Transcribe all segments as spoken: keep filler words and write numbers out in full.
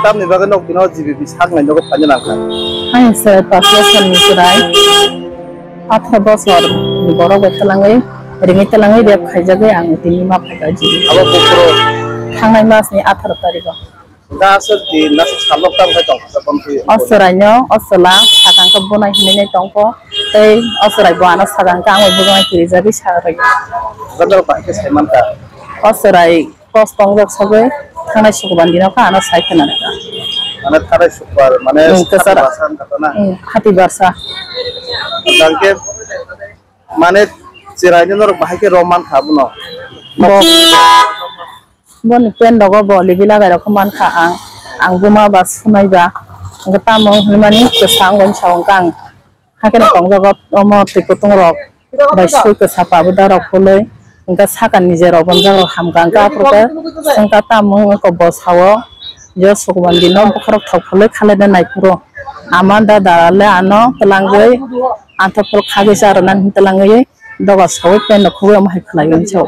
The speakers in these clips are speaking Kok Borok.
Tamni bagwi nok tino G B P sak nai nogo phaina nangkha. Ani se pas bosor ni chwrai, atharo bosor ni borok bai twlangwi, ringwi twlangwi rep khaijagwi ang tini ma phaikha G B P. Abo buphuru thangnai mas ni atharo tarikh o. Hwnkhe aswk di naswk salnok tamo khe tongkha, tamo khe. O chwraino, o chwla sakang khe bunai hinwi nai tongkho, tei o chwrai bo ano sakang khe ang bai bwkha kirijagwi sa rwkha. Hwnkhe norok bahai khe sai mankha. O chwrai kos tongjak sagwi thangnai sukuban dino khe ano sai khna rwkha. Mane thangnai sukubar, mane hmm, hati kwcharo. Basa wngkha to na? Hmm, hati basa. Hwnkhe mane chwraino norok bahai khe rw mankha abono. Bo Boni pen rogo bo libi lagai rok mankha ang. Ang buma ba sunai ba. Hwnkhe tamo hwnmani kwsa wngwi sa wngkha ang. Hakhe no tongjago omo twi kutung rok bai sui kwsa pa bo da rok phului. Hwnkhe saka nije rok bonjak rok hamkha hwnkhe aphuru khe swngkha tamo wngkha bo sao. Je sukuman dino bokhorok thok phului khalai da nai phuru. Ama da da le ano twlangwi anthok phuru khagwi cha rwna hwn twlangwi doga saui pen rok khugui omo hai khlai wngwi sao.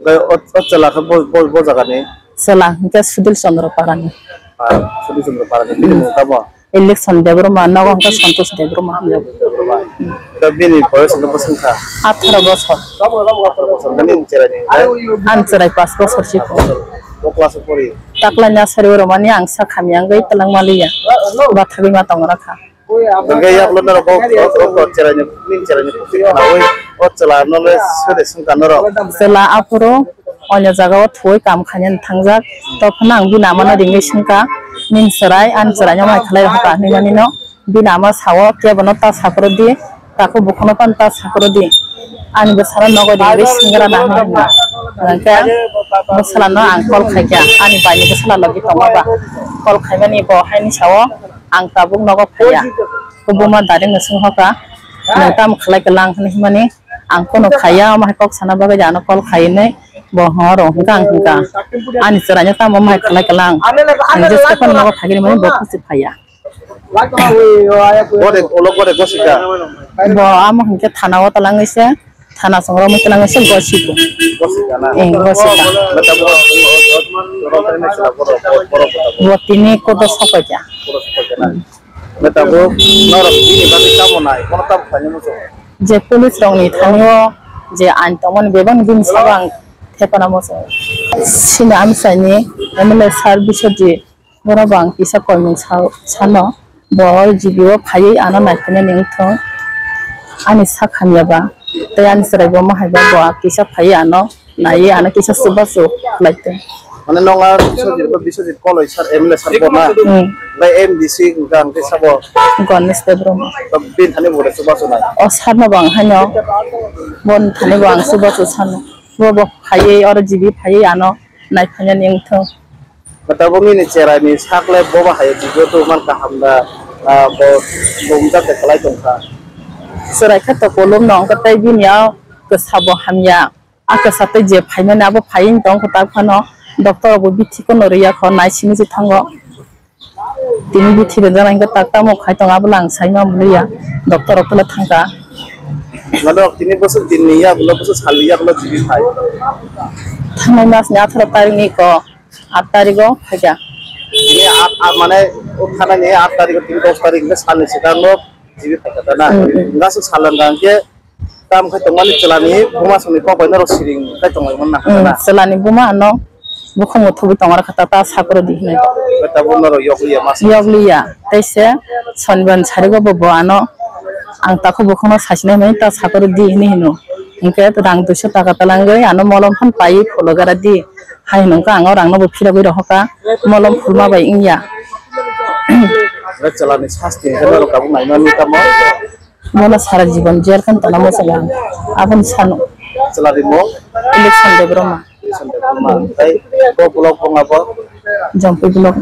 Hwnkhe o, o chwla khe bo, bo, bo jagani? Chwla hwnkhe Sudil Chandra Parani. Ah, Sudil Chandra Parani. Bini hmm. Mung tamo? Election Debbarma, nogo hwnkhe Santosh Debbarma hwnjago. Debbarma. Hwnkhe bini boyos hwnkhe bwswk wngkha? Atharo bosor. Atharo bosor. Hwnkhe nini chwraini hwnkhe? Ani chwrai pas bosor si. Pas bosor. O class o pori? Taklai nasari oro mani ang sa khamya wngwi twlangma liya. Bathagwi ma tongna kha. Hwnkhe yaklo norok o, o, o, o chwraini, nini chwraini khukti khnaui o chwla no le swde swngkha norok. Chwla aphuru onyo jagao thuwi kam khainani thangjak. Tokphano ang bini amano ringwi swngkha, "Nini chwrai ani chwraino mai khlai rohorkha," hinwi manino. Bini ama sao, "Kebono ta sakrodi, takhuk bukhuno phano ta sakrodi. Ani bwsano nogo ringwi swnggra na," hinwi hwnma. Hwnkhe bwsala no ang call khaikha, ani baini bwsala logi tongma ba. Call khaimani bo haini sao, ang tabuk nogo phaiya. Kubuma direct no swngkha, "Nwng tamo khlai kwlang?" hinwi hwnmani, ang kono khaiya, omo hai kok sana bagwi ano call khainai, bo horo hwnkha ang hwnkha. Ani chwraino tamo omo hai khlai kwlang? Ang jeska phano nogo phagini mani bo khusi phaiya. Bode, ulo bode gosika? Bo amo hwnkhe thana o twlangwi se. Thana songrokno twlangwi se gosiko. Gosika na? Eng, gosika. Mata bo, bo, bo, bo, bo, bo, bo. Bo tini koto sokoja. Koto sokoja na? Hmm. Mata bo, norok bini bagwi tamo nai, kono tamo khlaina muchungo? Je police rokni thani o je ain tongmani bebak bini sabo ang thepana muchungo. Sini amchaini M L A sir Biswajit Borok bo ang kisa koimung sa-, sano, bo G B o phaiwi ano naiphainani wngthung, ani sak hamya ba, tei ani chwrai bo omo hai ba, bo kisa phaiwi ano naiwi ano kisa chubachu khlai tong. Mane, nwng a Biswajit ba Biswajit Koloi sir, M L A sir bo na? Hmm. Bai M D C hwnkha ang khe sabo? Ganesh Debbarma. Ba bini thani bo chubachu nai? O sir no bo ang haino, boni thani bo ang chubachu sano. Bo bo phaiwi, oro G B phaiwi ano naiphainani wngthung. Tabuk nini chwraini sakle boba hai video tubumani kaham da, ah, bo, bo wngjakhe kwlai tongkha. Chwrai khe to kolom no wngkha tei bini a kwsa bo hamya. A kwsa tei je phaimani abo phaiwi tongkha tak phano doctor rok bo bithi kono rwya kho nai simi se thango. Tini bithi rwjak nai khe tak tamo khai tongo abo lang saima muliya doctor rok tole thangkha. Mano tini bwswk din ni yagulo bwswk sal ni yagulo G B phai. Thangnai mas ni atharo tarik ni ko. Aat tarikh o phaikha. Tini aat, aat mane o thanani aat tarikh o tini dos tarikh hwnkhe salni swkang no G B phaikha ta na. Hmm, hmm. Hwnkhe aswk sal wngkha hwnkhe tam khai tongmani chwlani buma songni kok bai norok siring khai tonglaimani nangkha ta na. Hmm, chwlani buma ano bukhungo thubui tongma rwkha ta, ta sakrodi hinwi. Hwnkhe tabuk norok yokliya masa. Yokliya tei se sonibar ni sarigo bo, bo ano ang takhuk bukhukno sasinai hinwi ta sakrodi hinwi hino. Hwnkhe rang duiso taka talangwi ano molom phan paiwi phulo gara di. Hai hwnwi wngkha, ang o rangno bo phirogwi rohorkha, molom phulma bai wngya. Chwlani sasti hwnkhe norok tabuk naimani tamo? Bono sara jibon jail khe tongna muchungo ang, aboni sano. Chwlani mung? Election Debbarma. Election Debbarma. Tei bo block bung abo? Jampui block.